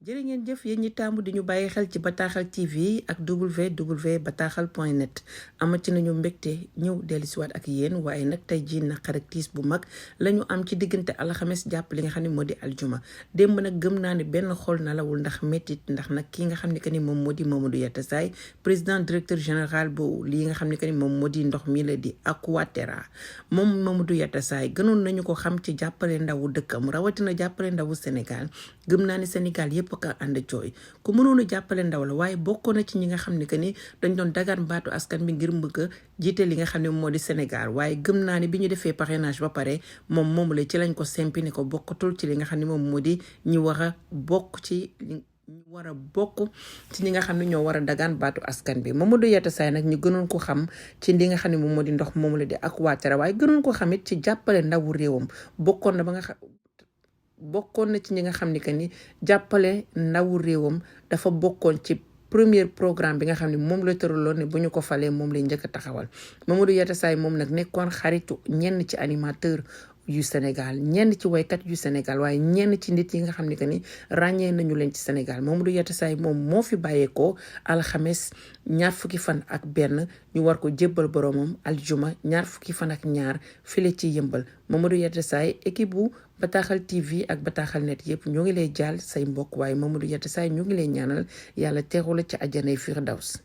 jërë ngeen jëf yéen ñi tàmbu di ñu bàyyi xel ci Bataaxal TV ak www.bataaxal.net amati nañu mbégte ñëw dellusiwaat ak yéen waaye nag tey jii naqar ak tiis bu mag lañu am ci diggante alxames jàpp li nga xam ne moo di aljuma démb nag gëm naa ne benn xol nalawul ndax méttit ndax nag ki nga xam ne que ni moom moo di Mamadou Yatassay président directeur général bu lii nga xam ne que ni moom moo di ndox mi la di Aquaterra moom Mamadou Yatassay gënoon nañu ko xam ci jàppale ndawu dëkkam rawatina jàppale ndawu Sénégal gëm naa ne Sénégal yépp ka ànd jooy ku mënoon a jàppale ndaw la waaye bokkoon na ci ñi nga xam ne que ni dañ doon dagaan baatu askan bi ngir mbëgg a jiite li nga xam ne moo di Sénégal waaye gëm naa ne bi ñu defee parrainage ba pare moom la ci lañ ko sempi ne ko bokkatul ci li nga xam ne moom moo di ñi war a bokk ci ñi nga xam ne ñoo war a dagaan baatu askan bi Mamadou Yatassay nag ñu gënoon ko xam ci li nga xam ne moom moo di ndox moom la di Aquaterra waaye gënoon ko xam it ci jàppale ndawu réewam bokkoon na ci ñi nga xam ni que ni jàppale ndawu réewam dafa bokkoon ci premier programme bi nga xam ne moom la tëraloon ne bu ñu ko falee moom lay njëkk a taxawal Mamadou Yatassay moom nag nekkoon xaritu ñenn ci animateur yu Sénégal ñenn ci waykat yu Sénégal waaye ñenn ci nit yi nga xam ne que ni ràññee nañu leen ci Sénégal Mamadou Yatassay moom moo fi bàyyeekoo alxames 21 ñu war ko jébbal boroomam aljuma 22 file ci Yëmbal Mamadou Yatassay équipe bu Bataaxal TV ak Bataaxal net yëpp ñoo ngi lay jaal say mbokk waaye Mamadou Yatassay ñu ngi lay ñaanal yàlla teeru la ci àjjanay Firdaws